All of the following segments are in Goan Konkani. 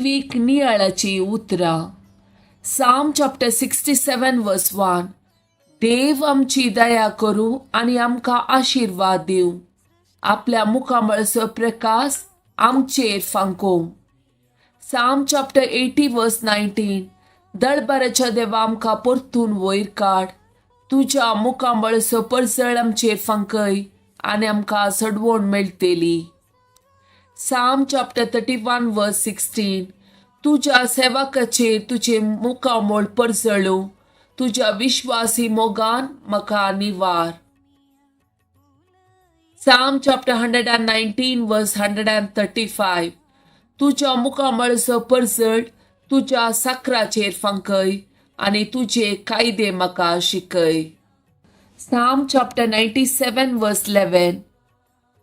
दैवीक नियाळाची उतरां. Psalm chapter 67 verse 1. देव आमची दया करूं आनी आमकां आशिर्वाद दिवं, आपल्या मुखामळचो प्रकाश आमचेर फांकोवं. Psalm chapter 80 verse 19. दळबाराच्या देवा, आमकां परतून वयर काड. तुज्या मुखामळचो परजळ आमचेर फांकय आनी आमकां सडवण मेळटली. Psalm chapter 31 verse 16. तुज्या सेवकाचेर तुजें मुखामळ परजळूं. तुज्या विश्वासी मोगान म्हाका निवार. Psalm chapter 119 verse 135. तुज्या मुखामळचो परजळ तुज्या चाकराचेर फांकय आनी तुजे कायदे म्हाका शिकय. Psalm chapter 97 verse 11.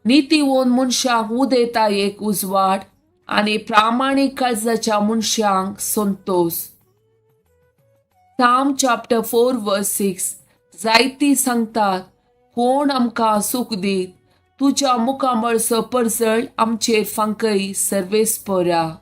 नितीवंत मनशांक उदेता एक उजवाड आनी प्रामाणीक काळजाच्या मनशांक संतोश. Psalm chapter 4 verse 6. जायती सांगतात, "कोण आमकां सूख दीत?" तुज्या मुखामळचो परजळ आमचेर फांकय, सर्वेस्परा.